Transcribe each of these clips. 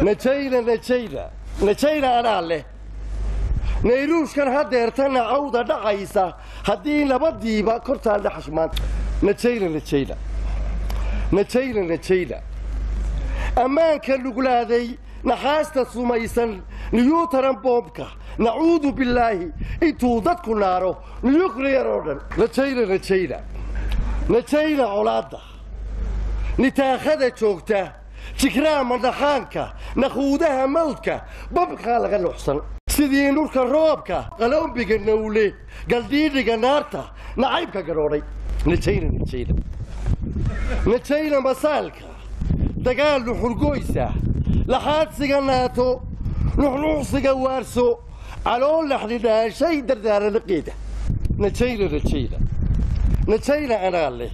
Najayna, najayna, najayna anaa leh. Nayruuskan hadeerta nacawda dhacaysa haddii nabadiiba kortaa dhaxash maanta. Najayna, najayna, najayna, najayna. Ammaanka nuglaaday, naxaasta sumaysan, niyuutaran boobka, nacuudu billaahi intuu dadku naaro nuyukliyar oo dhan. Najayna, najayna, najayna. Colaadda nitaakhada joogta, jigraama dhaxaanka, nakhuudaha mawdka, babkaa laga nuuxsan sidii nurka roobka, qalombiga nawle, galdhiidhiga naarta, nacaybka gadhoodhay. Najayna, najayna, najayna. Masaalka dagaal nuxurgoysa, laxaadsiga naato, nuxnuuxsiga waarso, calool laxdhidhaashay dardaaranaqeeda. Najayna, najayna, najayna anaa leh.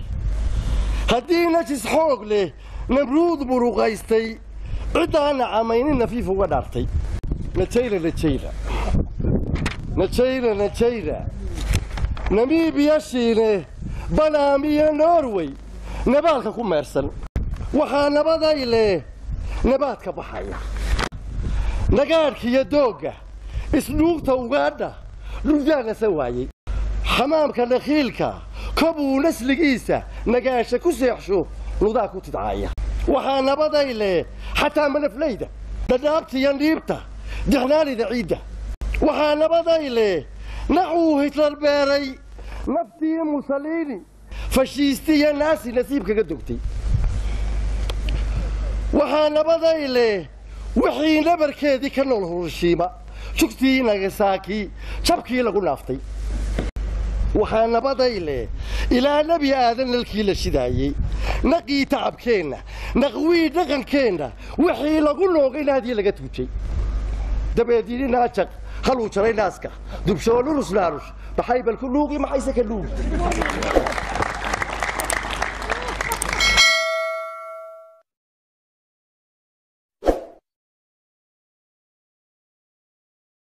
Haddii najis xoog leh Namruud muruqaystay, ciddaana camaynin nafiif uga dhaartay. Najayna, najayna, najayna, najayna. Namiibiya, Shiine, Banaamiyo Norway nabaalka ku meersan, waxaa nabaday leh nabaadka baxaya, nagaadhkiiyo doogga, isdhuugta ugaadha, dhuldaanasa waayey, xamaamka nakhiilka, kobuu nasligiisa nagaasha ku seexsho, nudaa ku tidcaaya. Waxaa nabaday leh xataa manaflayda, dhadhaabtiyo dhiibta, dixnaanida ciidda. Waxaa nabaday leh nacuu Hitlar beeray, naftii Musaliini, fashiistiyo naasi nasiibkaga dogtay. Waxaa nabaday leh wixii nabarkeedii ka nool Hurushiima, jugtii Nagasaaki, jabkii lagu naaftay. Waxaa nabaday leh ilaa Nebi Aadan nalkii la shidaayey, naqii tacabkeenna, naqwii dhaqankeenna, wixii lagu noogay naadii laga tuujay. Dabeed yidhi naajaq haluu jaray naaska dubshoolurus naarush, maxay bal ku dhuugi, maxayse ka dhuugi?